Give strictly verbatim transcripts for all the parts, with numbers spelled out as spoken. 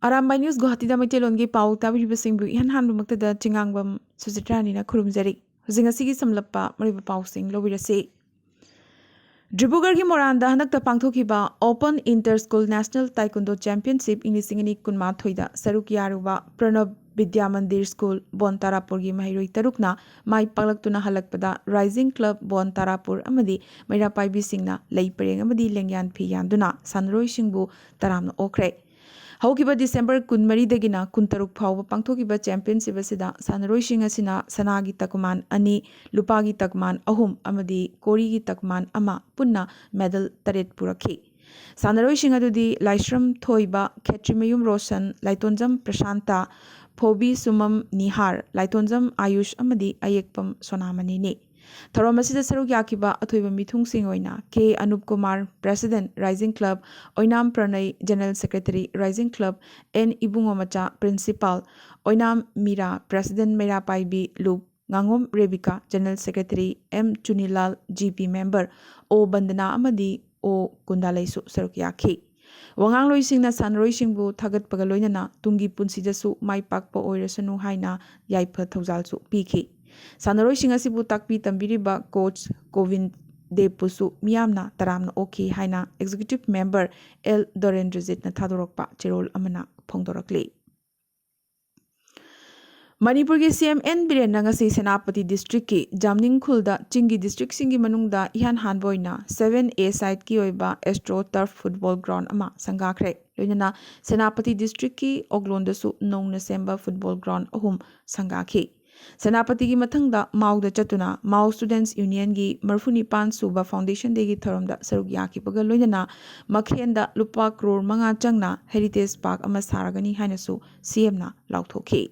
Arambai news ꯒꯨꯋꯥꯍꯥꯇꯤꯗ ꯃꯩꯇꯩꯂꯣꯟꯒꯤ ꯄꯥꯎ ꯇꯥꯕꯤꯔꯤꯕꯁꯤꯡꯕꯨ ꯏꯍꯥꯟ ꯍꯥꯟꯕꯃꯛꯇꯗ ꯆꯤꯉꯥꯡꯕꯝ ꯁꯨꯆꯤꯇ꯭ꯔꯥꯅꯤꯅ ꯈꯨꯔꯨꯝꯖꯔꯤ꯫ ꯍꯧꯖꯤꯛ ꯉꯁꯤꯒꯤ ꯁꯝꯂꯞꯄ ꯃꯔꯨꯑꯣꯏꯕ ꯄꯥꯎꯁꯤꯡ ꯂꯧꯕꯤꯔꯁꯤ꯫ ꯗꯤꯕ꯭ꯔꯨꯒꯔꯒꯤ ꯃꯣꯔꯥꯟꯗ ꯍꯟꯗꯛꯇ ꯄꯥꯡꯊꯣꯛꯈꯤꯕ Open Inter School National Taekwondo Championship ꯏꯪ ꯂꯤꯁꯤꯡ ꯑꯅꯤ ꯀꯨꯟꯃꯥꯊꯣꯏꯗ ꯁꯔꯨꯛ ꯌꯥꯔꯨꯕ ꯄ꯭ꯔꯅꯕ ꯕꯤꯗ꯭ꯌꯥ ꯃꯟꯗꯤꯔ ꯁ꯭ꯀꯨꯜ, ꯕꯣꯟ ꯇꯥꯔꯥꯄꯨꯔꯒꯤ ꯃꯍꯩꯔꯣꯏ ꯇꯔꯨꯛꯅ ꯃꯥꯏ ꯄꯥꯛꯂꯛꯇꯨꯅ ꯍꯜꯂꯛꯄꯗ, ꯔꯥꯏꯖꯤꯡ ꯀ꯭ꯂꯕ ꯕꯣꯟ ꯇꯥꯔꯥꯄꯨꯔ ꯑꯃꯗꯤ ꯃꯩꯔꯥ ꯄꯥꯏꯕꯤꯁꯤꯡꯅ ꯂꯩ ꯄꯔꯦꯡ ꯑꯃꯗꯤ ꯂꯦꯡꯌꯥꯟ ꯐꯤ ꯌꯥꯟꯗꯨꯅ ꯁꯥꯟꯅꯔꯣꯏꯁꯤꯡꯕꯨ ꯇꯔꯥꯝꯅ ꯑꯣꯛꯈ꯭ꯔꯦ꯫ ꯍꯧꯈꯤꯕ ꯗꯤꯁꯦꯝꯕꯔ ꯀꯨꯟꯃꯔꯤꯗꯒꯤꯅ ꯀꯨꯟꯇꯔꯨꯛ ꯐꯥꯎꯕ ꯄꯥꯡꯊꯣꯛꯈꯤꯕ ꯆꯦꯝꯄꯤꯌꯟꯁꯤꯞ ꯑꯁꯤꯗ ꯁꯥꯟꯅꯔꯣꯏꯁꯤꯡ ꯑꯁꯤꯅ ꯁꯅꯥꯒꯤ ꯇꯀꯃꯥꯟ ꯑꯅꯤ, ꯂꯨꯄꯥꯒꯤ ꯇꯀꯃꯥꯟ ꯑꯍꯨꯝ ꯑꯃꯗꯤ ꯀꯣꯔꯤꯒꯤ ꯇꯀꯃꯥꯟ ꯑꯃ, ꯄꯨꯟꯅ ꯃꯦꯗꯜ ꯇꯔꯦꯠ ꯄꯨꯔꯛꯈꯤ꯫ ꯁꯥꯟꯅꯔꯣꯏꯁꯤꯡ ꯑꯗꯨꯗꯤ ꯂꯥꯏꯁ꯭ꯔꯝ ꯊꯣꯏꯕ, ꯈꯦꯇ꯭ꯔꯤꯃꯌꯨꯝ ꯔꯣꯁꯟ, ꯂꯥꯏꯇꯣꯟꯖꯝ ꯄ꯭ꯔꯁꯥꯟꯇ, ꯐꯣꯕꯤ ꯁꯨꯃꯝ ꯅꯤꯍꯥꯔ, ꯂꯥꯏꯇꯣꯟꯖꯝ ꯑꯥꯌꯨꯁ ꯑꯃꯗꯤ ꯑꯌꯦꯛꯄꯝ ꯁꯣꯅꯥꯃꯅꯤꯅꯤ꯫ ꯊꯧꯔꯝ ꯑꯁꯤꯗ ꯁꯔꯨꯛ ꯌꯥꯈꯤꯕ ꯑꯊꯣꯏꯕ ꯃꯤꯊꯨꯡꯁꯤꯡ ꯑꯣꯏꯅ K Anup Kumar, president, rising club, Oinam Pranay, general secretary, rising club, N Ibungomacha, principal, Oinam Mira, president Meira Paibi Lup, ꯉꯥꯉꯣꯝ Rebika, general secretary, M Chunilal, G P member, O Bandana ꯑꯃꯗꯤ ꯑꯣ ꯀꯨꯟꯗꯥꯂꯩꯁꯨ ꯁꯔꯨꯛ ꯌꯥꯈꯤ꯫ ꯋꯥꯉꯥꯡꯂꯣꯏꯁꯤꯡꯅ ꯁꯥꯟꯅꯔꯣꯏꯁꯤꯡꯕꯨ ꯊꯥꯒꯠꯄꯒ ꯂꯣꯏꯅꯅ ꯇꯨꯡꯒꯤ ꯄꯨꯟꯁꯤꯗꯁꯨ ꯃꯥꯏ ꯄꯥꯛꯄ ꯑꯣꯏꯔꯁꯅꯨ ꯍꯥꯏꯅ ꯌꯥꯏꯐ ꯊꯧꯖꯥꯜꯁꯨ ꯄꯤꯈꯤ꯫ ꯁꯥꯟꯅꯔꯣꯏꯁꯤꯡ ꯑꯁꯤꯕꯨ ꯇꯥꯛꯄꯤ ꯇꯝꯕꯤꯔꯤꯕ ꯀꯣꯆ ꯒꯣꯕꯤꯟ ꯗꯦꯕꯄꯨꯁꯨ ꯃꯤꯌꯥꯝꯅ ꯇꯔꯥꯝꯅ ꯑꯣꯛꯈꯤ ꯍꯥꯏꯅ ꯑꯦꯛꯖꯤꯀ꯭ꯌꯨꯇꯤꯚ ꯃꯦꯝꯕꯔ ꯑꯦꯜ ꯗꯣꯔꯦꯟꯗ꯭ꯔꯖꯤꯠꯅ ꯊꯥꯗꯣꯔꯛꯄ ꯆꯦꯔꯣꯜ ꯑꯃꯅ ꯐꯣꯡꯗꯣꯔꯛꯂꯤ꯫ ꯃꯅꯤꯄꯨꯔꯒꯤ ꯁꯤ ꯑꯦꯝ ꯑꯦꯟ ꯕꯤꯔꯦꯟꯅ ꯉꯁꯤ ꯁꯦꯅꯥꯄꯇꯤ ꯗꯤꯁꯇ꯭ꯔꯤꯛꯀꯤ ꯖꯥꯝꯅꯤꯡ ꯈꯨꯜꯗ ꯆꯤꯡꯒꯤ ꯗꯤꯁꯇ꯭ꯔꯤꯛꯁꯤꯡꯒꯤ ꯃꯅꯨꯡꯗ ꯏꯍꯥꯟ ꯍꯥꯟꯕ ꯑꯣꯏꯅ ꯁꯚꯦꯟ ꯑꯦ ꯁꯥꯏꯠꯀꯤ ꯑꯣꯏꯕ ꯑꯦꯁꯇ꯭ꯔꯣ ꯇꯔꯐ ꯐꯨꯠꯕꯣꯜ ꯒ꯭ꯔꯥꯎꯟ ꯑꯃ ꯁꯪꯒꯥꯈ꯭ꯔꯦ꯫ ꯂꯣꯏꯅꯅ ꯁꯦꯅꯥꯄꯇꯤ ꯗꯤꯁꯇ꯭ꯔꯤꯛꯀꯤ ꯑꯣꯛꯂꯣꯟꯗꯁꯨ ꯅꯧꯅ ꯁꯦꯝꯕ ꯐꯨꯠꯕꯣꯜ ꯒ꯭ꯔꯥꯎꯟ ꯑꯍꯨꯝ ꯁꯪꯒꯥꯈꯤ꯫ ꯁꯦꯅꯥꯄꯇꯤꯒꯤ ꯃꯊꯪꯗ ꯃꯥꯎꯗ ꯆꯠꯇꯨꯅ ꯃꯥꯎ ꯁ꯭ꯇꯨꯗꯦꯟꯠꯁ ꯌꯨꯅꯤꯌꯟꯒꯤ ꯃꯔꯤꯐꯨꯅꯤꯄꯥꯟ ꯁꯨꯕ ꯐꯥꯎꯟꯗꯦꯁꯟ ꯗꯦꯒꯤ ꯊꯧꯔꯝꯗ ꯁꯔꯨꯛ ꯌꯥꯈꯤꯕꯒ ꯂꯣꯏꯅꯅ ꯃꯈꯦꯟꯗ ꯂꯨꯄꯥ ꯀ꯭ꯔꯣꯔ ꯃꯉꯥ ꯆꯪꯅ ꯍꯦꯔꯤꯇꯦꯖ ꯄꯥꯔꯛ ꯑꯃ ꯁꯥꯔꯒꯅꯤ ꯍꯥꯏꯅꯁꯨ ꯁꯤ ꯑꯦꯝꯅ ꯂꯥꯎꯊꯣꯛꯈꯤ꯫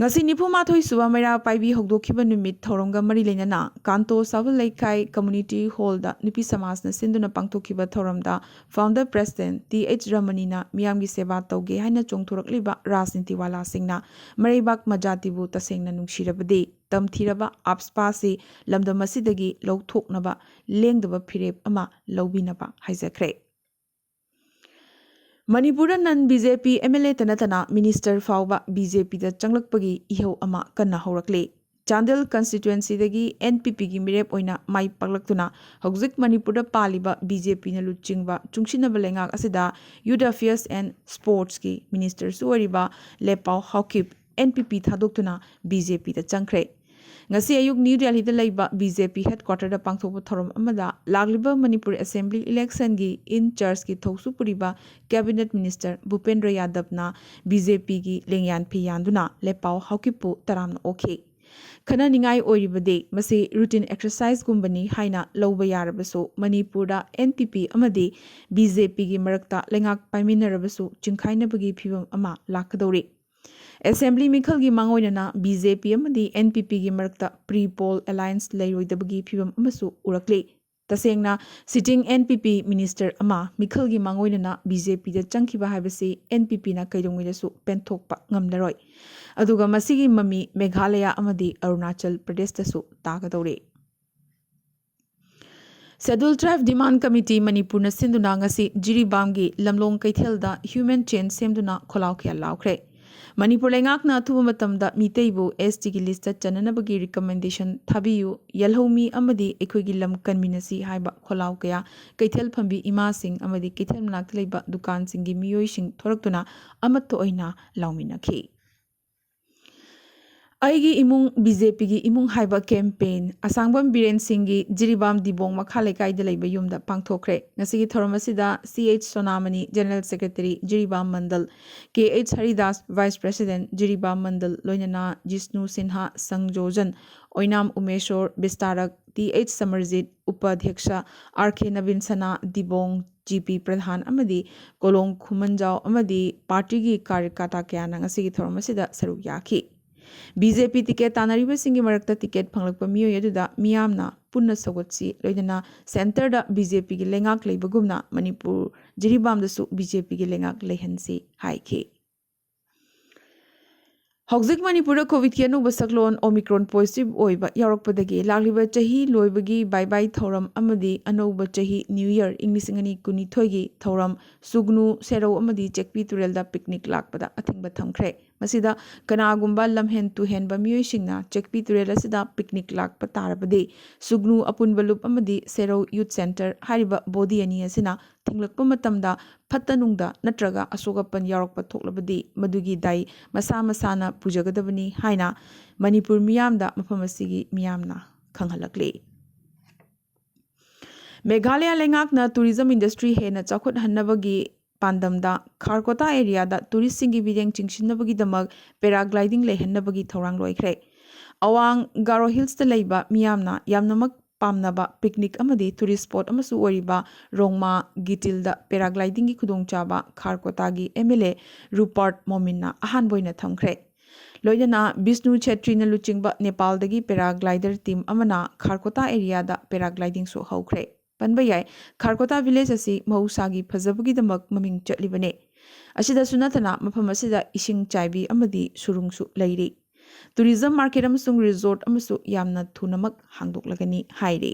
ꯉꯁꯤ ꯅꯤꯐꯨ ꯃꯥꯊꯣꯏ ꯁꯨꯕ ꯃꯩꯔꯥ ꯄꯥꯏꯕꯤ ꯍꯧꯗꯣꯛꯈꯤꯕ ꯅꯨꯃꯤꯠ ꯊꯧꯔꯝꯒ ꯃꯔꯤ ꯂꯩꯅꯅ ꯀꯥꯟꯇꯣ ꯁꯥꯕꯜ ꯂꯩꯈꯥꯏ ꯀꯝꯃ꯭ꯌꯨꯅꯤꯇꯤ ꯍꯣꯜꯗ ꯅꯨꯄꯤ ꯁꯃꯥꯖꯅ ꯁꯤꯟꯗꯨꯅ ꯄꯥꯡꯊꯣꯛꯈꯤꯕ ꯊꯧꯔꯝꯗ ꯐꯥꯎꯟꯗꯔ ꯄ꯭ꯔꯦꯁꯤꯗꯦꯟꯠ ꯇꯤ ꯑꯩꯆ ꯔꯃꯅꯤꯅ ꯃꯤꯌꯥꯝꯒꯤ ꯁꯦꯕꯥ ꯇꯧꯒꯦ ꯍꯥꯏꯅ ꯆꯣꯡꯊꯣꯔꯛꯂꯤꯕ ꯔꯥꯖꯅꯤꯇꯤ ꯋꯥꯂꯥꯁꯤꯡꯅ ꯃꯔꯩꯕꯥꯛ ꯃꯖꯥꯇꯤꯕꯨ ꯇꯁꯦꯡꯅ ꯅꯨꯡꯁꯤꯔꯕꯗꯤ ꯇꯝꯊꯤꯔꯕ ꯑꯞꯁꯄꯥꯁꯤ ꯂꯝꯗꯝ ꯑꯁꯤꯗꯒꯤ ꯂꯧꯊꯣꯛꯅꯕ ꯂꯦꯡꯗꯕ ꯐꯤꯔꯦꯞ ꯑꯃ ꯂꯧꯕꯤꯅꯕ ꯍꯥꯏꯖꯈ꯭ꯔꯦ꯫ ꯃꯅꯤꯄꯨꯔꯗ non B J P M L ꯑꯦꯇ ꯅꯠꯇꯅ ꯃꯤꯅꯤꯁꯇꯔ ꯐꯥꯎꯕ ꯕꯤ ꯖꯦ ꯄꯤꯗ ꯆꯪꯂꯛꯄꯒꯤ ꯏꯍꯧ ꯑꯃ ꯀꯟꯅ ꯍꯧꯔꯛꯂꯤ꯫ ꯆꯥꯟꯗꯦꯜ ꯀꯟꯁꯇꯤꯇ꯭ꯋꯦꯟꯁꯤꯗꯒꯤ ꯑꯦꯟ ꯄꯤ ꯄꯤꯒꯤ ꯃꯤꯔꯦꯞ ꯑꯣꯏꯅ ꯃꯥꯏ ꯄꯥꯛꯂꯛꯇꯨꯅ ꯍꯧꯖꯤꯛ ꯃꯅꯤꯄꯨꯔꯗ ꯄꯥꯜꯂꯤꯕ ꯕꯤ ꯖꯦ ꯄꯤꯅ ꯂꯨꯆꯤꯡꯕ ꯆꯨꯡꯁꯤꯟꯅꯕ ꯂꯩꯉꯥꯛ ꯑꯁꯤꯗ ꯌꯨꯠ ꯑꯦꯐꯤꯌꯔꯁ ꯑꯦꯟ ꯁ꯭ꯄꯣꯔꯠꯁꯀꯤ ꯃꯤꯅꯤꯁꯇꯔꯁꯨ ꯑꯣꯏꯔꯤꯕ ꯂꯦꯄꯥꯎ ꯍꯥꯎꯀꯤꯞ ꯑꯦꯟ ꯄꯤ ꯄꯤ ꯊꯥꯗꯣꯛꯇꯨꯅ ꯕꯤ ꯖꯦ ꯄꯤꯗ ꯆꯪꯈ꯭ꯔꯦ꯫ ꯉꯁꯤ ꯑꯌꯨꯛ ꯅ꯭ꯌꯨ ꯗꯦꯜꯍꯤꯗ ꯂꯩꯕ ꯕꯤ ꯖꯦ ꯄꯤ ꯍꯦꯗꯀ꯭ꯋꯥꯇꯔꯗ ꯄꯥꯡꯊꯣꯛꯄ ꯊꯧꯔꯝ ꯑꯃꯗ ꯂꯥꯛꯂꯤꯕ ꯃꯅꯤꯄꯨꯔ ꯑꯦꯁꯦꯝꯕ꯭ꯂꯤ ꯏꯂꯦꯛꯁꯟꯒꯤ ꯏꯟ ꯆꯥꯔꯖꯀꯤ ꯊꯧꯁꯨ ꯄꯨꯔꯤꯕ ꯀꯦꯕꯤꯅꯦꯠ ꯃꯤꯅꯤꯁꯇꯔ ꯚꯨꯄꯦꯟꯗ꯭ꯔ ꯌꯥꯗꯕꯅ ꯕꯤ ꯖꯦ ꯄꯤꯒꯤ ꯂꯦꯡꯌꯥꯟ ꯐꯤ ꯌꯥꯟꯗꯨꯅ ꯂꯦꯄꯥꯎ ꯍꯥꯎꯀꯤꯞꯄꯨ ꯇꯔꯥꯝꯅ ꯑꯣꯛꯈꯤ꯫ ꯈꯟꯅꯅꯤꯡꯉꯥꯏ ꯑꯣꯏꯔꯤꯕꯗꯤ ꯃꯁꯤ ꯔꯨꯇꯤꯟ ꯑꯦꯛꯁꯔꯁꯥꯏꯖꯒꯨꯝꯕꯅꯤ ꯍꯥꯏꯅ ꯂꯧꯕ ꯌꯥꯔꯕꯁꯨ, ꯃꯅꯤꯄꯨꯔꯗ ꯑꯦꯟ ꯄꯤ ꯄꯤ ꯑꯃꯗꯤ ꯕꯤ ꯖꯦ ꯄꯤꯒꯤ ꯃꯔꯛꯇ ꯂꯩꯉꯥꯛ ꯄꯥꯏꯃꯤꯟꯅꯔꯕꯁꯨ ꯆꯤꯡꯈꯥꯏꯅꯕꯒꯤ ꯐꯤꯚꯝ ꯑꯃ ꯂꯥꯛꯀꯗꯧꯔꯤ꯫ ꯑꯦꯁꯦꯝꯕ꯭ꯂꯤ ꯃꯤꯈꯜꯒꯤ ꯃꯥꯡꯑꯣꯏꯅꯅ ꯕꯤ ꯖꯦ ꯄꯤ ꯑꯃꯗꯤ ꯑꯦꯟ ꯄꯤ ꯄꯤꯒꯤ ꯃꯔꯛꯇ ꯄ꯭ꯔꯤ ꯄꯣꯜ ꯑꯦꯂꯥꯌꯟꯁ ꯂꯩꯔꯣꯏꯗꯕꯒꯤ ꯐꯤꯚꯝ ꯑꯃꯁꯨ ꯎꯔꯛꯂꯤ꯫ ꯇꯁꯦꯡꯅ, ꯁꯤꯇꯤꯡ ꯑꯦꯟ ꯄꯤ ꯄꯤ ꯃꯤꯅꯤꯁꯇꯔ ꯑꯃ ꯃꯤꯈꯜꯒꯤ ꯃꯥꯡꯑꯣꯏꯅꯅ ꯕꯤ ꯖꯦ ꯄꯤꯗ ꯆꯪꯈꯤꯕ ꯍꯥꯏꯕꯁꯤ ꯑꯦꯟ ꯄꯤ ꯄꯤꯅ ꯀꯩꯗꯧꯉꯩꯗꯁꯨ ꯄꯦꯟꯊꯣꯛꯄ ꯉꯝꯂꯔꯣꯏ꯫ ꯑꯗꯨꯒ ꯃꯁꯤꯒꯤ ꯃꯃꯤ ꯃꯦꯘꯥꯂꯌꯥ ꯑꯃꯗꯤ ꯑꯔꯨꯅꯥꯆꯜ ꯄ꯭ꯔꯗꯦꯁꯇꯁꯨ ꯇꯥꯒꯗꯧꯔꯤ꯫ ꯁꯦꯗ꯭ꯌꯨꯜ ꯇ꯭ꯔꯥꯏꯕ ꯗꯤꯃꯥꯟ ꯀꯃꯤꯇꯤ ꯃꯅꯤꯄꯨꯔꯅ ꯁꯤꯟꯗꯨꯅ ꯉꯁꯤ ꯖꯤꯔꯤꯕꯥꯝꯒꯤ ꯂꯝꯂꯣꯡ ꯀꯩꯊꯦꯜꯗ ꯍ꯭ꯌꯨꯃꯦꯟ ꯆꯦꯟ ꯁꯦꯝꯗꯨꯅ ꯈꯣꯜꯂꯥꯎ ꯈꯌꯥꯜ ꯂꯥꯎꯈ꯭ꯔꯦ꯫ ꯃꯅꯤꯄꯨꯔ ꯂꯩꯉꯥꯛꯅ ꯑꯊꯨꯕ ꯃꯇꯝꯗ ꯃꯤꯇꯩꯕꯨ ꯑꯦꯁ ꯇꯤꯒꯤ ꯂꯤꯁꯇ ꯆꯟꯅꯅꯕꯒꯤ ꯔꯤꯀꯃꯦꯟꯗꯦꯁꯟ ꯊꯥꯕꯤꯌꯨ, ꯌꯦꯜꯍꯧꯃꯤ ꯑꯃꯗꯤ ꯑꯩꯈꯣꯏꯒꯤ ꯂꯝ ꯀꯟꯃꯤꯟꯅꯁꯤ ꯍꯥꯏꯕ ꯈꯣꯜꯂꯥꯎ ꯀꯌꯥ ꯀꯩꯊꯦꯜ ꯐꯝꯕꯤ ꯏꯃꯥꯁꯤꯡ ꯑꯃꯗꯤ ꯀꯩꯊꯦꯜ ꯃꯅꯥꯛꯇ ꯂꯩꯕ ꯗꯨꯀꯥꯟꯁꯤꯡꯒꯤ ꯃꯤꯑꯣꯏꯁꯤꯡ ꯊꯣꯔꯛꯇꯨꯅ ꯑꯃꯠꯇ ꯑꯣꯏꯅ ꯂꯥꯎꯃꯤꯟꯅꯈꯤ꯫ ꯑꯩꯒꯤ ꯏꯃꯨꯡ ꯕꯤ ꯖꯦ ꯄꯤꯒꯤ ꯏꯃꯨꯡ ꯍꯥꯏꯕ ꯀꯦꯝꯄꯦꯟ ꯑꯁꯥꯡꯕꯝ ꯕꯤꯔꯦꯟ ꯁꯤꯡꯒꯤ ꯖꯤꯔꯤꯕꯥꯝ ꯗꯤꯕꯣꯡ ꯃꯈꯥ ꯂꯩꯀꯥꯏꯗ ꯂꯩꯕ ꯌꯨꯝꯗ ꯄꯥꯡꯊꯣꯛꯈ꯭ꯔꯦ꯫ ꯉꯁꯤꯒꯤ ꯊꯧꯔꯝ ꯑꯁꯤꯗ ꯁꯤ ꯑꯩꯆ ꯁꯣꯅꯥꯃꯅꯤ, ꯖꯦꯅꯔꯦꯜ ꯁꯦꯀ꯭ꯔꯦꯇꯔꯤ, ꯖꯤꯔꯤꯕꯥꯝ ꯃꯟꯗꯜ, ꯀꯦ H Haridas, vice president, Jiribam ꯃꯟꯗꯜ, ꯂꯣꯏꯅꯅ ꯖꯤꯁꯅꯨ ꯁꯤꯟꯍꯥ, ꯁꯪꯖꯣꯖꯟ, ꯑꯣꯏꯅꯥꯝ ꯎꯃꯦꯁꯣꯔ, ꯕꯤꯁꯇꯥꯔꯛ, ꯇꯤ ꯑꯩꯆ ꯁꯃꯔꯖꯤꯠ, ꯎꯄꯥꯙ꯭ꯌꯛꯁ ꯑꯥꯔ ꯀꯦ ꯅꯕꯤꯟ ꯁꯅꯥ, ꯗꯤꯕꯣꯡ ꯖꯤ ꯄꯤ ꯄ꯭ꯔꯙꯥꯟ ꯑꯃꯗꯤ ꯀꯣꯂꯣꯡ ꯈꯨꯃꯟꯖꯥꯎ ꯑꯃꯗꯤ ꯄꯥꯔꯇꯤꯒꯤ ꯀꯥꯔ꯭ꯌꯀꯥꯔꯇꯥ ꯀꯌꯥꯅ ꯉꯁꯤꯒꯤ ꯊꯧꯔꯝ ꯑꯁꯤꯗ ꯁꯔꯨꯛ ꯌꯥꯈꯤ꯫ ꯕꯤ ꯖꯦ ꯄꯤ ꯇꯤꯀꯦꯠ ꯇꯥꯟꯅꯔꯤꯕꯁꯤꯡꯒꯤ ꯃꯔꯛꯇ ꯇꯤꯀꯦꯠ ꯐꯪꯂꯛꯄ ꯃꯤꯑꯣꯏ ꯑꯗꯨꯗ ꯃꯤꯌꯥꯝꯅ ꯄꯨꯟꯅ ꯁꯧꯒꯠꯁꯤ, ꯂꯣꯏꯅꯅ ꯁꯦꯟꯇꯔꯗ ꯕꯤ ꯖꯦ ꯄꯤꯒꯤ ꯂꯩꯉꯥꯛ ꯂꯩꯕꯒꯨꯝꯅ ꯃꯅꯤꯄꯨꯔ ꯖꯤꯔꯤꯕꯥꯝꯗꯁꯨ ꯕꯤ ꯖꯦ ꯄꯤꯒꯤ ꯂꯩꯉꯥꯛ ꯂꯩꯍꯟꯁꯤ ꯍꯥꯏꯈꯤ꯫ ꯍꯧꯖꯤꯛ ꯃꯅꯤꯄꯨꯔꯗ ꯀꯣꯚꯤꯗꯀꯤ ꯑꯅꯧꯕ ꯁꯛꯂꯣꯟ ꯑꯣꯃꯤꯀ꯭ꯔꯣꯟ ꯄꯣꯖꯤꯇꯤꯚ ꯑꯣꯏꯕ ꯌꯥꯎꯔꯛꯄꯗꯒꯤ ꯂꯥꯛꯂꯤꯕ ꯆꯍꯤ ꯂꯣꯏꯕꯒꯤ ꯕꯥꯏ ꯕꯥꯏ ꯊꯧꯔꯝ ꯑꯃꯗꯤ ꯑꯅꯧꯕ ꯆꯍꯤ ꯅ꯭ꯌꯨ ꯌꯔ ꯏꯪ ꯂꯤꯁꯤꯡ ꯑꯅꯤ ꯀꯨꯟꯅꯤꯊꯣꯏꯒꯤ ꯊꯧꯔꯝ ꯁꯨꯒꯅꯨ ꯁꯦꯔꯧ ꯑꯃꯗꯤ ꯆꯦꯛꯄꯤ ꯇꯨꯔꯦꯜꯗ ꯄꯤꯛꯅꯤꯛ ꯂꯥꯛꯄꯗ ꯑꯊꯤꯡꯕ ꯊꯝꯈ꯭ꯔꯦ꯫ ꯃꯁꯤꯗ ꯀꯅꯥꯒꯨꯝꯕ ꯂꯝꯍꯦꯟ ꯇꯨꯍꯦꯟꯕ ꯃꯤꯑꯣꯏꯁꯤꯡꯅ ꯆꯦꯛꯄꯤ ꯇꯨꯔꯦꯜ ꯑꯁꯤꯗ ꯄꯤꯛꯅꯤꯛ ꯂꯥꯛꯄ ꯇꯥꯔꯕꯗꯤ ꯁꯨꯒꯅꯨ ꯑꯄꯨꯟꯕ ꯂꯨꯞ ꯑꯃꯗꯤ ꯁꯦꯔꯧ ꯌꯨꯠ ꯁꯦꯟꯇꯔ ꯍꯥꯏꯔꯤꯕ ꯕꯣꯗꯤ ꯑꯅꯤ ꯑꯁꯤꯅ ꯊꯤꯡꯂꯛꯄ ꯃꯇꯝꯗ ꯐꯠꯇ ꯅꯨꯡꯗ ꯅꯠꯇ꯭ꯔꯒ ꯑꯁꯣꯛ ꯑꯄꯟ ꯌꯥꯎꯔꯛꯄ ꯊꯣꯛꯂꯕꯗꯤ ꯃꯗꯨꯒꯤ ꯗꯥꯏ ꯃꯁꯥ ꯃꯁꯥꯅ ꯄꯨꯖꯒꯗꯕꯅꯤ ꯍꯥꯏꯅ ꯃꯅꯤꯄꯨꯔ ꯃꯤꯌꯥꯝꯗ ꯃꯐꯝ ꯑꯁꯤꯒꯤ ꯃꯤꯌꯥꯝꯅ ꯈꯪꯍꯜꯂꯛꯂꯤ꯫ ꯃꯦꯘꯥꯂꯌꯥ ꯂꯩꯉꯥꯛꯅ ꯇꯨꯔꯤꯖꯝ ꯏꯟꯗꯁꯇ꯭ꯔꯤ ꯍꯦꯟꯅ ꯆꯥꯎꯈꯠꯍꯟꯅꯕꯒꯤ ꯄꯥꯟꯗꯝꯗ ꯈꯥꯔꯀꯣꯇꯥ ꯑꯦꯔꯤꯌꯥꯗ ꯇꯨꯔꯤꯁꯁꯤꯡꯒꯤ ꯃꯤꯠꯌꯦꯡ ꯆꯤꯡꯁꯤꯟꯅꯕꯒꯤꯗꯃꯛ ꯄꯦꯔꯥꯒ꯭ꯂꯥꯏꯗꯤꯡ ꯂꯩꯍꯟꯅꯕꯒꯤ ꯊꯧꯔꯥꯡ ꯂꯣꯏꯈ꯭ꯔꯦ꯫ ꯑꯋꯥꯡ ꯒꯥꯔꯣ ꯍꯤꯜꯁꯇ ꯂꯩꯕ ꯃꯤꯌꯥꯝꯅ ꯌꯥꯝꯅꯃꯛ ꯄꯥꯝꯅꯕ ꯄꯤꯛꯅꯤꯛ ꯑꯃꯗꯤ ꯇꯨꯔꯤꯁ ꯁ꯭ꯄꯣꯠ ꯑꯃꯁꯨ ꯑꯣꯏꯔꯤꯕ ꯔꯣꯡꯃꯥ ꯒꯤꯇꯤꯜꯗ ꯄꯦꯔꯥꯒ꯭ꯂꯥꯏꯗꯤꯡꯒꯤ ꯈꯨꯗꯣꯡꯆꯥꯕ ꯈꯥꯔꯀꯣꯇꯥꯒꯤ ꯑꯦꯝ ꯑꯦꯜ ꯑꯦ ꯔꯨꯄꯥꯔꯠ ꯃꯣꯃꯤꯟꯅ ꯑꯍꯥꯟꯕ ꯑꯣꯏꯅ ꯊꯝꯈ꯭ꯔꯦ꯫ ꯂꯣꯏꯅꯅ ꯕꯤꯁꯅꯨ ꯁꯦꯇ꯭ꯔꯤꯅ ꯂꯨꯆꯤꯡꯕ ꯅꯦꯄꯥꯜꯗꯒꯤ ꯄꯦꯔꯥꯒ꯭ꯂꯥꯏꯗꯔ ꯇꯤꯝ ꯑꯃꯅ ꯈꯥꯔꯀꯣꯇꯥ ꯑꯦꯔꯤꯌꯥꯗ ꯄꯦꯔꯥꯒ꯭ꯂꯥꯏꯗꯤꯡꯁꯨ ꯍꯧꯈ꯭ꯔꯦ꯫ ꯄꯟꯕ ꯌꯥꯏ, ꯈꯥꯔꯀꯣꯇꯥ ꯚꯤꯂꯦꯖ ꯑꯁꯤ ꯃꯍꯧꯁꯥꯒꯤ ꯐꯖꯕꯒꯤꯗꯃꯛ ꯃꯃꯤꯡ ꯆꯠꯂꯤꯕꯅꯤ꯫ ꯑꯁꯤꯗꯁꯨ ꯅꯠꯇꯅ ꯃꯐꯝ ꯑꯁꯤꯗ ꯏꯁꯤꯡ ꯆꯥꯏꯕꯤ ꯑꯃꯗꯤ ꯁꯨꯔꯨꯡꯁꯨ ꯂꯩꯔꯤ꯫ ꯇꯨꯔꯤꯖꯝ ꯃꯥꯔꯀꯦꯠ ꯑꯃꯁꯨꯡ ꯔꯤꯖꯣꯔꯠ ꯑꯃꯁꯨ ꯌꯥꯝꯅ ꯊꯨꯅꯃꯛ ꯍꯥꯡꯗꯣꯛꯂꯒꯅꯤ ꯍꯥꯏꯔꯤ꯫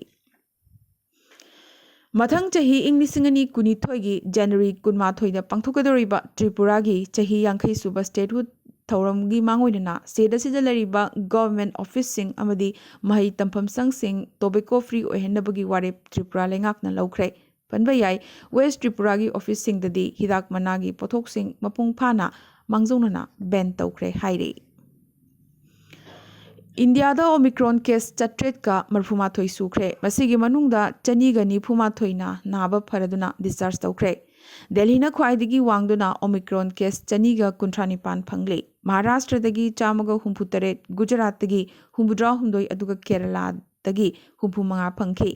ꯃꯊꯪ ꯆꯍꯤ ꯏꯪ ꯂꯤꯁꯤꯡ ꯑꯅꯤ ꯀꯨꯟꯅꯤꯊꯣꯏꯒꯤ ꯖꯅꯋꯥꯔꯤ ꯀꯨꯟꯃꯥꯊꯣꯏꯗ ꯄꯥꯡꯊꯣꯛꯀꯗꯧꯔꯤꯕ ꯇ꯭ꯔꯤꯄꯨꯔꯥꯒꯤ ꯆꯍꯤ ꯌꯥꯡꯈꯩ ꯁꯨꯕ ꯁ꯭ꯇꯦꯠꯍꯨꯗ ꯊꯧꯔꯝꯒꯤ ꯃꯥꯡꯑꯣꯏꯅꯅ ꯁ꯭ꯇꯦꯠ ꯑꯁꯤꯗ ꯂꯩꯔꯤꯕ ꯒꯚꯔꯟꯃꯦꯟꯠ ꯑꯣꯐꯤꯁꯁꯤꯡ ꯑꯃꯗꯤ ꯃꯍꯩ ꯇꯝꯐꯝ ꯁꯪꯁꯤꯡ ꯇꯣꯕꯦꯀꯣ ꯐ꯭ꯔꯤ ꯑꯣꯏꯍꯟꯅꯕꯒꯤ ꯋꯥꯔꯦꯞ ꯇ꯭ꯔꯤꯄꯨꯔꯥ ꯂꯩꯉꯥꯛꯅ ꯂꯧꯈ꯭ꯔꯦ꯫ ꯄꯟꯕ ꯌꯥꯏ, ꯋꯦꯁ ꯇ꯭ꯔꯤꯄꯨꯔꯥꯒꯤ ꯑꯣꯐꯤꯁꯁꯤꯡꯗꯗꯤ ꯍꯤꯗꯥꯛ ꯃꯅꯥꯒꯤ ꯄꯣꯠꯊꯣꯛꯁꯤꯡ ꯃꯄꯨꯡ ꯐꯥꯅ ꯃꯥꯡꯖꯧꯅꯅ ꯕꯦꯟ ꯇꯧꯈ꯭ꯔꯦ ꯍꯥꯏꯔꯤ꯫ ꯏꯟꯗꯤꯌꯥꯗ ꯑꯣꯃꯤꯀ꯭ꯔꯣꯟ ꯀꯦꯁ ꯆꯥꯇ꯭ꯔꯦꯠꯀ ꯃꯔꯐꯨꯃꯥꯊꯣꯏ ꯁꯨꯈ꯭ꯔꯦ꯫ ꯃꯁꯤꯒꯤ ꯃꯅꯨꯡꯗ ꯆꯅꯤꯒ ꯅꯤꯐꯨꯃꯥꯊꯣꯏꯅ ꯅꯥꯕ ꯐꯔꯗꯨꯅ ꯗꯤꯁꯆꯥꯔꯖ ꯇꯧꯈ꯭ꯔꯦ꯫ ꯗꯦꯜꯍꯤꯅ ꯈ꯭ꯋꯥꯏꯗꯒꯤ ꯋꯥꯡꯗꯨꯅ ꯑꯣꯃꯤꯀ꯭ꯔꯣꯟ ꯀꯦꯁ ꯆꯅꯤꯒ ꯀꯨꯟꯊ꯭ꯔꯥ ꯅꯤꯄꯥꯟ ꯐꯪꯂꯤ꯫ ꯃꯍꯥꯔꯥꯁꯇ꯭ꯔꯗꯒꯤ ꯆꯥꯝꯃꯒ ꯍꯨꯝꯐꯨ ꯇꯔꯦꯠ, ꯒꯨꯖꯔꯥꯠꯇꯒꯤ ꯍꯨꯝꯐꯨꯇꯔꯥ ꯍꯨꯝꯗꯣꯏ, ꯑꯗꯨꯒ ꯀꯦꯔꯂꯥꯗꯒꯤ ꯍꯨꯝꯐꯨ ꯃꯉꯥ ꯐꯪꯈꯤ꯫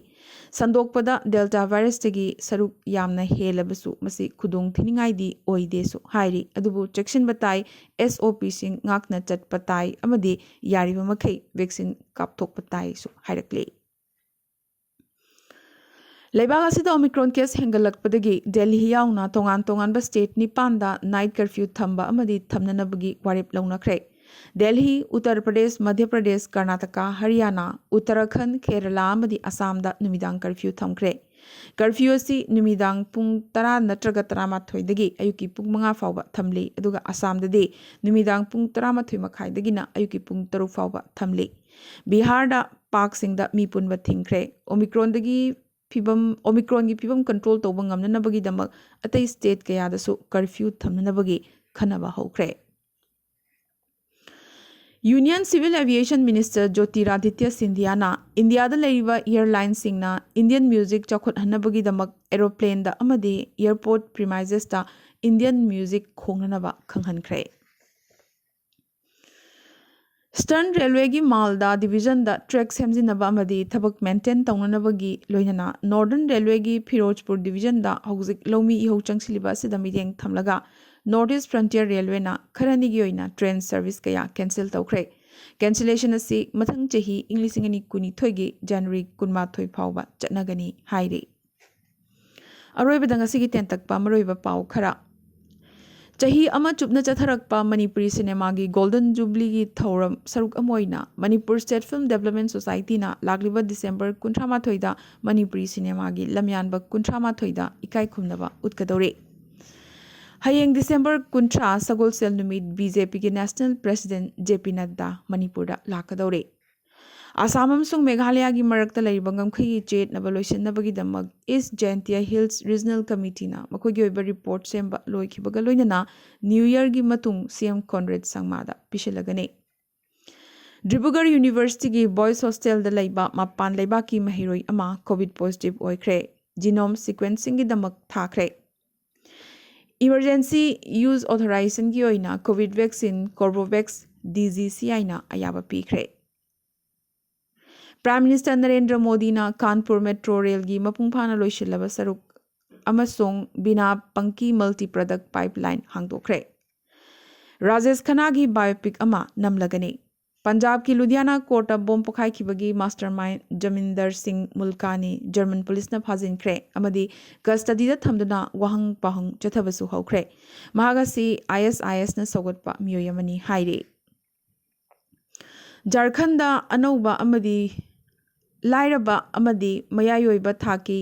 ꯁꯟꯗꯣꯛꯄꯗ ꯗꯦꯜꯇꯥ ꯚꯥꯏꯔꯁꯇꯒꯤ ꯁꯔꯨꯛ ꯌꯥꯝꯅ ꯍꯦꯜꯂꯕꯁꯨ ꯃꯁꯤ ꯈꯨꯗꯣꯡ ꯊꯤꯅꯤꯡꯉꯥꯏꯗꯤ ꯑꯣꯏꯗꯦꯁꯨ ꯍꯥꯏꯔꯤ꯫ ꯑꯗꯨꯕꯨ ꯆꯦꯛꯁꯤꯟꯕ ꯇꯥꯏ, ꯑꯦꯁ ꯑꯣ ꯄꯤꯁꯤꯡ ꯉꯥꯛꯅ ꯆꯠꯄ ꯇꯥꯏ ꯑꯃꯗꯤ ꯌꯥꯔꯤꯕ ꯃꯈꯩ ꯚꯦꯛꯁꯤꯟ ꯀꯥꯞꯊꯣꯛꯄ ꯇꯥꯏꯁꯨ ꯍꯥꯏꯔꯛꯂꯤ꯫ ꯂꯩꯕꯥꯛ ꯑꯁꯤꯗ ꯑꯣꯃꯤꯀ꯭ꯔꯣꯟ ꯀꯦꯁ ꯍꯦꯟꯒꯠꯂꯛꯄꯗꯒꯤ ꯗꯦꯜꯍꯤ ꯌꯥꯎꯅ ꯇꯣꯉꯥꯟ ꯇꯣꯉꯥꯟꯕ ꯁ꯭ꯇꯦꯠ ꯅꯤꯄꯥꯟꯗ ꯅꯥꯏꯠ ꯀꯔꯐ꯭ꯌꯨ ꯊꯝꯕ ꯑꯃꯗꯤ ꯊꯝꯅꯅꯕꯒꯤ ꯋꯥꯔꯦꯞ ꯂꯧꯅꯈ꯭ꯔꯦ꯫ ꯗꯦꯜꯍꯤ, ꯎꯠꯇꯔ ꯄ꯭ꯔꯗꯦꯁ, ꯃꯙ꯭ꯌ ꯄ꯭ꯔꯗꯦꯁ, ꯀꯔꯅꯥꯇꯀꯥ, ꯍꯔꯤꯌꯥꯅꯥ, ꯎꯠꯇꯔꯥꯈꯟꯗ, ꯀꯦꯔꯂꯥ ꯑꯃꯗꯤ ꯑꯁꯥꯝꯗ ꯅꯨꯃꯤꯗꯥꯡ ꯀꯔꯐ꯭ꯌꯨ ꯊꯝꯈ꯭ꯔꯦ꯫ ꯀꯔꯐ꯭ꯌꯨ ꯑꯁꯤ ꯅꯨꯃꯤꯗꯥꯡ ꯄꯨꯡ ꯇꯔꯥ ꯅꯠꯇ꯭ꯔꯒ ꯇꯔꯥꯃꯥꯊꯣꯏꯗꯒꯤ ꯑꯌꯨꯛꯀꯤ ꯄꯨꯡ ꯃꯉꯥ ꯐꯥꯎꯕ ꯊꯝꯂꯤ, ꯑꯗꯨꯒ ꯑꯁꯥꯝꯗꯗꯤ ꯅꯨꯃꯤꯗꯥꯡ ꯄꯨꯡ ꯇꯔꯥꯃꯥꯊꯣꯏ ꯃꯈꯥꯏꯗꯒꯤꯅ ꯑꯌꯨꯛꯀꯤ ꯄꯨꯡ ꯇꯔꯨꯛ ꯐꯥꯎꯕ ꯊꯝꯂꯤ꯫ ꯕꯤꯍꯥꯔꯗ ꯄꯥꯔꯛꯁꯤꯡꯗ ꯃꯤ ꯄꯨꯟꯕ ꯊꯤꯡꯈ꯭ꯔꯦ꯫ ꯑꯣꯃꯤꯀ꯭ꯔꯣꯟꯗꯒꯤ ꯐꯤꯕꯝ, ꯑꯣꯃꯤꯀ꯭ꯔꯣꯟꯒꯤ ꯐꯤꯕꯝ ꯀꯟꯇ꯭ꯔꯣꯜ ꯇꯧꯕ ꯉꯝꯅꯅꯕꯒꯤꯗꯃꯛ ꯑꯇꯩ ꯁ꯭ꯇꯦꯠ ꯀꯌꯥꯗꯁꯨ ꯀꯔꯐ꯭ꯌꯨ ꯊꯝꯅꯅꯕꯒꯤ ꯈꯟꯅꯕ ꯍꯧꯈ꯭ꯔꯦ꯫ ꯌꯨꯅꯤꯌꯟ ꯁꯤꯚꯤꯜ ꯑꯦꯚꯤꯌꯦꯁꯟ ꯃꯤꯅꯤꯁꯇꯔ ꯖꯣꯇꯤꯔꯥꯗꯤꯇ꯭ꯌ ꯁꯤꯟꯙꯤꯌꯥꯅ ꯏꯟꯗꯤꯌꯥꯗ ꯂꯩꯔꯤꯕ ꯑꯦꯌꯔꯂꯥꯏꯟꯁꯤꯡꯅ ꯏꯟꯗꯤꯌꯟ ꯃ꯭ꯌꯨꯖꯤꯛ ꯆꯥꯎꯈꯠꯍꯟꯅꯕꯒꯤꯗꯃꯛ ꯑꯦꯔꯣꯄ꯭ꯂꯦꯟꯗ ꯑꯃꯗꯤ ꯑꯦꯌꯔꯄꯣꯔꯠ ꯄ꯭ꯔꯤꯃꯥꯏꯖꯦꯁꯇ ꯏꯟꯗꯤꯌꯟ ꯃ꯭ꯌꯨꯖꯤꯛ ꯈꯣꯡꯅꯅꯕ ꯈꯪꯍꯟꯈ꯭ꯔꯦ꯫ ꯏꯁꯇꯔꯟ ꯔꯦꯜꯋꯦꯒꯤ ꯃꯥꯜꯗꯥ ꯗꯤꯕꯤꯖꯟꯗ ꯇ꯭ꯔꯦꯛ ꯁꯦꯝꯖꯤꯟꯅꯕ ꯑꯃꯗꯤ ꯊꯕꯛ ꯃꯦꯟꯇꯦꯟ ꯇꯧꯅꯅꯕꯒꯤ ꯂꯣꯏꯅꯅ ꯅꯣꯔꯗꯔꯟ ꯔꯦꯜꯋꯦꯒꯤ ꯐꯤꯔꯣꯖꯄꯨꯔ ꯗꯤꯕꯤꯖꯟꯗ ꯍꯧꯖꯤꯛ ꯂꯧꯃꯤ ꯏꯍꯧ ꯆꯪꯁꯤꯜꯂꯤꯕ ꯑꯁꯤꯗ ꯃꯤꯠꯌꯦꯡ ꯊꯝꯂꯒ ꯅꯣꯔꯠ ꯏꯁ ꯐ꯭ꯔꯟꯇꯤꯌꯔ ꯔꯦꯜꯋꯦꯅ ꯈꯔꯅꯤꯒꯤ ꯑꯣꯏꯅ ꯇ꯭ꯔꯦꯟ ꯁꯔꯚꯤꯁ ꯀꯌꯥ ꯀꯦꯟꯁꯦꯜ ꯇꯧꯈ꯭ꯔꯦ꯫ ꯀꯦꯟꯁꯦꯂꯦꯁꯟ ꯑꯁꯤ ꯃꯊꯪ ꯆꯍꯤ ꯏꯪ ꯂꯤꯁꯤꯡ ꯑꯅꯤ ꯀꯨꯟꯅꯤꯊꯣꯏꯒꯤ ꯖꯅꯋꯥꯔꯤ ꯀꯨꯟꯃꯥꯊꯣꯏ ꯐꯥꯎꯕ ꯆꯠꯅꯒꯅꯤ ꯍꯥꯏꯔꯤ꯫ ꯑꯔꯣꯏꯕꯗ ꯉꯁꯤꯒꯤ ꯇꯦꯟꯇꯛꯄ ꯃꯔꯨꯑꯣꯏꯕ ꯄꯥꯎ ꯈꯔ꯫ ꯆꯍꯤ ꯑꯃ ꯆꯨꯞꯅ ꯆꯠꯊꯔꯛꯄ ꯃꯅꯤꯄꯨꯔꯤ ꯁꯤꯅꯦꯃꯥꯒꯤ ꯒꯣꯜꯗꯟ ꯖꯨꯕ꯭ꯂꯤꯒꯤ ꯊꯧꯔꯝ ꯁꯔꯨꯛ ꯑꯃ ꯑꯣꯏꯅ ꯃꯅꯤꯄꯨꯔ ꯁ꯭ꯇꯦꯠ ꯐꯤꯜꯝ ꯗꯦꯕꯂꯞꯃꯦꯟ ꯁꯣꯁꯥꯏꯇꯤꯅ ꯂꯥꯛꯂꯤꯕ ꯗꯤꯁꯦꯝꯕꯔ ꯀꯨꯟꯊ꯭ꯔꯥ ꯃꯥꯊꯣꯏꯗ ꯃꯅꯤꯄꯨꯔꯤ ꯁꯤꯅꯦꯃꯥꯒꯤ ꯂꯝꯌꯥꯟꯕ ꯀꯨꯟꯊ꯭ꯔꯥ ꯃꯥꯊꯣꯏꯗ ꯏꯀꯥꯏ ꯈꯨꯝꯅꯕ ꯎꯠꯀꯗꯧꯔꯤ꯫ ꯍꯌꯦꯡ ꯗꯤꯁꯦꯝꯕꯔ ꯀꯨꯟꯊ꯭ꯔꯥ ꯁꯒꯣꯜꯁꯦꯜ ꯅꯨꯃꯤꯠ ꯕꯤ ꯖꯦ ꯄꯤꯒꯤ ꯅꯦꯁꯅꯦꯜ ꯄ꯭ꯔꯦꯁꯤꯗꯦꯟꯠ ꯖꯦ ꯄꯤ ꯅꯗ꯭ꯗꯥ ꯃꯅꯤꯄꯨꯔꯗ ꯂꯥꯛꯀꯗꯧꯔꯤ꯫ ꯑꯁꯥꯝ ꯑꯃꯁꯨꯡ ꯃꯦꯘꯥꯂꯌꯥꯒꯤ ꯃꯔꯛꯇ ꯂꯩꯔꯤꯕ ꯉꯝꯈꯩꯒꯤ ꯆꯌꯦꯠꯅꯕ ꯂꯣꯏꯁꯤꯟꯅꯕꯒꯤꯗꯃꯛ ꯏꯁ ꯖꯌꯟꯇꯤꯌꯥ ꯍꯤꯜꯁ ꯔꯤꯖꯅꯦꯜ ꯀꯃꯤꯇꯤꯅ ꯃꯈꯣꯏꯒꯤ ꯑꯣꯏꯕ ꯔꯤꯄꯣꯔꯠ ꯁꯦꯝꯕ ꯂꯣꯏꯈꯤꯕꯒ ꯂꯣꯏꯅꯅ ꯅ꯭ꯌꯨ ꯌꯔꯒꯤ ꯃꯇꯨꯡ ꯁꯤ ꯑꯦꯝ ꯀꯣꯟꯔꯦꯗ ꯁꯪꯃꯥꯗ ꯄꯤꯁꯤꯜꯂꯒꯅꯤ꯫ ꯗꯤꯕ꯭ꯔꯨꯒꯔ ꯌꯨꯅꯤꯚꯔꯁꯤꯇꯤꯒꯤ ꯕꯣꯏꯁ ꯍꯣꯁꯇꯦꯜꯗ ꯂꯩꯕ ꯃꯄꯥꯟ ꯂꯩꯕꯥꯛꯀꯤ ꯃꯍꯩꯔꯣꯏ ꯑꯃ ꯀꯣꯚꯤꯗ ꯄꯣꯖꯤꯇꯤꯚ ꯑꯣꯏꯈ꯭ꯔꯦ꯫ ꯖꯤꯅꯣꯝ ꯁꯤꯀ꯭ꯋꯦꯟꯁꯤꯡꯒꯤꯗꯃꯛ ꯊꯥꯈ꯭ꯔꯦ꯫ ꯏꯃꯔꯖꯦꯟꯁꯤ ꯌꯨꯖ ꯑꯣꯊꯣꯔꯥꯏꯖꯦꯁꯟꯒꯤ ꯑꯣꯏꯅ COVID vaccine ꯀꯣꯔꯕꯣꯚꯦꯛꯁ D G C ꯑꯥꯏꯅ ꯑꯌꯥꯕ ꯄꯤꯈ꯭ꯔꯦ꯫ ꯄ꯭ꯔꯥꯏꯝ ꯃꯤꯅꯤꯁꯇꯔ ꯅꯔꯦꯟꯗ꯭ꯔ ꯃꯣꯗꯤꯅ ꯀꯥꯟꯄꯨꯔ ꯃꯦꯇ꯭ꯔꯣ ꯔꯦꯜꯒꯤ ꯃꯄꯨꯡ ꯐꯥꯅ ꯂꯣꯏꯁꯤꯜꯂꯕ ꯁꯔꯨꯛ ꯑꯃꯁꯨꯡ ꯕꯤꯅꯥ ꯄꯪꯀꯤ ꯃꯜꯇꯤ ꯄ꯭ꯔꯗꯛ ꯄꯥꯏꯞꯂꯥꯏꯟ ꯍꯥꯡꯗꯣꯛꯈ꯭ꯔꯦ꯫ ꯔꯥꯖꯦꯁ ꯈꯟꯅꯥꯒꯤ ꯕꯥꯏꯑꯣꯄꯤꯛ ꯑꯃ ꯅꯝꯂꯒꯅꯤ꯫ ꯄꯟꯖꯥꯕꯀꯤ ꯂꯨꯙꯤꯌꯥꯅꯥ ꯀꯣꯔꯠꯇ ꯕꯣꯝ ꯄꯣꯈꯥꯏꯈꯤꯕꯒꯤ ꯃꯥꯁꯇꯔ ꯃꯥꯏꯟ ꯖꯃꯤꯟꯗꯔ ꯁꯤꯡ ꯃꯨꯜꯀꯥꯅꯤ ꯖꯔꯃꯟ ꯄꯨꯂꯤꯁꯅ ꯐꯥꯖꯤꯟꯈ꯭ꯔꯦ ꯑꯃꯗꯤ ꯀꯁꯇꯗꯤꯗ ꯊꯝꯗꯨꯅ ꯋꯥꯍꯪ ꯄꯥꯎꯍꯪ ꯆꯠꯊꯕꯁꯨ ꯍꯧꯈ꯭ꯔꯦ꯫ ꯃꯍꯥꯛ ꯑꯁꯤ ꯑꯥꯏ ꯑꯦꯁ ꯑꯥꯏ ꯑꯦꯁꯅ ꯁꯧꯒꯠꯄ ꯃꯤꯑꯣꯏ ꯑꯃꯅꯤ ꯍꯥꯏꯔꯤ꯫ ꯖꯥꯔꯈꯟꯗ ꯑꯅꯧꯕ ꯑꯃꯗꯤ ꯂꯥꯏꯔꯕ ꯑꯃꯗꯤ ꯃꯌꯥꯏ ꯑꯣꯏꯕ ꯊꯥꯛꯀꯤ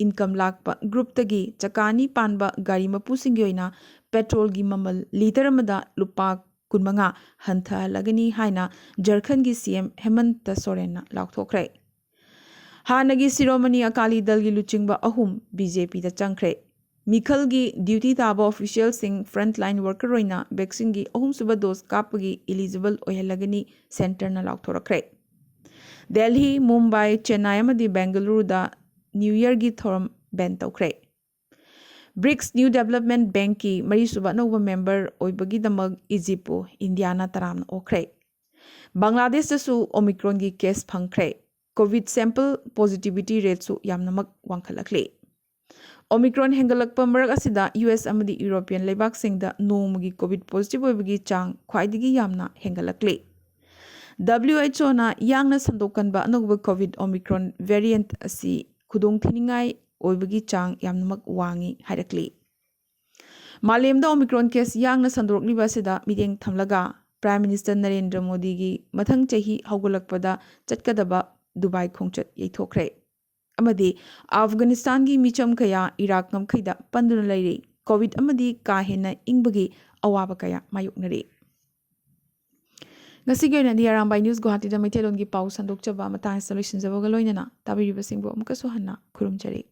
ꯏꯟꯀꯝ ꯂꯥꯛꯄ ꯒ꯭ꯔꯨꯞꯇꯒꯤ ꯆꯀꯥ ꯑꯅꯤ ꯄꯥꯟꯕ ꯒꯥꯔꯤ ꯃꯄꯨꯁꯤꯡꯒꯤ ꯑꯣꯏꯅ ꯄꯦꯇ꯭ꯔꯣꯜꯒꯤ ꯃꯃꯜ ꯂꯤꯇꯔ ꯑꯃꯗ ꯂꯨꯄꯥ ꯀꯨꯟꯃꯉꯥ ꯍꯟꯊꯍꯜꯂꯒꯅꯤ ꯍꯥꯏꯅ ꯖꯔꯈꯟꯒꯤ ꯁꯤ ꯑꯦꯝ ꯍꯦꯃꯟꯇ ꯁꯣꯔꯦꯟꯅ ꯂꯥꯎꯊꯣꯛꯈ꯭ꯔꯦ꯫ ꯍꯥꯟꯅꯒꯤ ꯁꯤꯔꯣꯃꯅꯤ ꯑꯀꯥꯂꯤ ꯗꯜꯒꯤ ꯂꯨꯆꯤꯡꯕ ꯑꯍꯨꯝ ꯕꯤ ꯖꯦ ꯄꯤꯗ ꯆꯪꯈ꯭ꯔꯦ꯫ ꯃꯤꯈꯜꯒꯤ ꯗ꯭ꯌꯨꯇꯤ ꯇꯥꯕ ꯑꯣꯐꯤꯁꯤꯌꯦꯜꯁꯤꯡ ꯐ꯭ꯔꯟꯠꯂꯥꯏꯟ ꯋꯥꯔꯀꯔ ꯑꯣꯏꯅ ꯚꯦꯛꯁꯤꯟꯒꯤ ꯑꯍꯨꯝꯁꯨꯕ ꯗꯣꯁ ꯀꯥꯞꯄꯒꯤ ꯏꯂꯤꯖꯤꯕꯜ ꯑꯣꯏꯍꯜꯂꯒꯅꯤ ꯁꯦꯟꯇꯔꯅ ꯂꯥꯎꯊꯣꯔꯛꯈ꯭ꯔꯦ꯫ ꯗꯦꯜꯍꯤ, ꯃꯨꯝꯕꯥꯏ, ꯆꯦꯟꯅꯥꯏ ꯑꯃꯗꯤ ꯕꯦꯡꯒꯂꯨꯔꯨꯗ ꯅ꯭ꯌꯨ ꯌꯔꯒꯤ ꯊꯧꯔꯝ ꯕꯦꯟ ꯇꯧꯈ꯭ꯔꯦ꯫ ꯕ꯭ꯔꯤꯛꯁ ꯅ꯭ꯌꯨ ꯗꯦꯕꯂꯞꯃꯦꯟꯠ ꯕꯦꯡꯛꯀꯤ ꯃꯔꯤꯁꯨꯕ ꯑꯅꯧꯕ ꯃꯦꯝꯕꯔ ꯑꯣꯏꯕꯒꯤꯗꯃꯛ ꯏꯖꯤꯞꯄꯨ ꯏꯟꯗꯤꯌꯥꯅ ꯇꯔꯥꯝꯅ ꯑꯣꯛꯈ꯭ꯔꯦ꯫ ꯕꯪꯒ꯭ꯂꯥꯗꯦꯁꯇꯁꯨ ꯑꯣꯃꯤꯀ꯭ꯔꯣꯟꯒꯤ ꯀꯦꯁ ꯐꯪꯈ꯭ꯔꯦ꯫ ꯀꯣꯚꯤꯗ ꯁꯦꯝꯄꯜ ꯄꯣꯖꯤꯇꯤꯚꯤꯇꯤ ꯔꯦꯠꯁꯨ ꯌꯥꯝꯅꯃꯛ ꯋꯥꯡꯈꯠꯂꯛꯂꯤ꯫ ꯑꯣꯃꯤꯀ꯭ꯔꯣꯟ ꯍꯦꯟꯒꯠꯂꯛꯄ ꯃꯔꯛ ꯑꯁꯤꯗ ꯌꯨ ꯑꯦꯁ ꯑꯃꯗꯤ ꯌꯨꯔꯣꯄꯤꯌꯟ ꯂꯩꯕꯥꯛꯁꯤꯡꯗ ꯅꯣꯡꯃꯒꯤ ꯀꯣꯚꯤꯗ ꯄꯣꯖꯤꯇꯤꯚ ꯑꯣꯏꯕꯒꯤ ꯆꯥꯡ ꯈ꯭ꯋꯥꯏꯗꯒꯤ ꯌꯥꯝꯅ ꯍꯦꯟꯒꯠꯂꯛꯂꯤ꯫ ꯗꯕ꯭ꯂꯤꯌꯨ ꯑꯩꯆ ꯑꯣꯅ ꯌꯥꯡꯅ ꯁꯟꯗꯣꯛꯀꯟꯕ ꯑꯅꯧꯕ ꯀꯣꯚꯤꯗ ꯑꯣꯃꯤꯀ꯭ꯔꯣꯟ ꯚꯦꯔꯤꯌꯦꯟꯠ ꯑꯁꯤ ꯈꯨꯗꯣꯡꯊꯤꯅꯤꯡꯉꯥꯏ ꯑꯣꯏꯕꯒꯤ ꯆꯥꯡ ꯌꯥꯝꯅꯃꯛ ꯋꯥꯡꯏ ꯍꯥꯏꯔꯛꯂꯤ꯫ ꯃꯥꯂꯦꯝꯗ ꯑꯣꯃꯤꯀ꯭ꯔꯣꯟ ꯀꯦꯁ ꯌꯥꯡꯅ ꯁꯟꯗꯣꯔꯛꯂꯤꯕ ꯑꯁꯤꯗ ꯃꯤꯠꯌꯦꯡ ꯊꯝꯂꯒ ꯄ꯭ꯔꯥꯏꯝ ꯃꯤꯅꯤꯁꯇꯔ ꯅꯔꯦꯟꯗ꯭ꯔ ꯃꯣꯗꯤꯒꯤ ꯃꯊꯪ ꯆꯍꯤ ꯍꯧꯒꯠꯂꯛꯄꯗ ꯆꯠꯀꯗꯕ ꯗꯨꯕꯥꯏ ꯈꯣꯡꯆꯠ ꯌꯩꯊꯣꯛꯈ꯭ꯔꯦ꯫ ꯑꯃꯗꯤ ꯑꯐꯒꯥꯅꯤꯁꯇꯥꯟꯒꯤ ꯃꯤꯆꯝ ꯀꯌꯥ ꯏꯔꯥꯛ ꯉꯝꯈꯩꯗ ꯄꯟꯗꯨꯅ ꯂꯩꯔꯤ꯫ ꯀꯣꯚꯤꯗ ꯑꯃꯗꯤ ꯀꯥ ꯍꯦꯟꯅ ꯏꯪꯕꯒꯤ ꯑꯋꯥꯕ ꯀꯌꯥ ꯃꯥꯌꯣꯛꯅꯔꯤ꯫ ꯉꯁꯤꯒꯤ ꯑꯣꯏꯅꯗꯤ ꯑꯔꯥꯝꯕꯥꯏ ꯅ꯭ꯌꯨꯁ ꯒꯨꯋꯥꯍꯥꯇꯤꯗ ꯃꯩꯇꯩꯂꯣꯟꯒꯤ ꯄꯥꯎ ꯁꯟꯗꯣꯛꯆꯕ ꯃꯇꯥꯡ ꯑꯁꯤꯗ ꯂꯣꯏꯁꯤꯟꯖꯕꯒ ꯂꯣꯏꯅꯅ ꯇꯥꯕꯤꯔꯤꯕꯁꯤꯡꯕꯨ ꯑꯃꯨꯛꯀꯁꯨ ꯍꯟꯅ ꯈꯨꯔꯨꯝꯖꯔꯤ꯫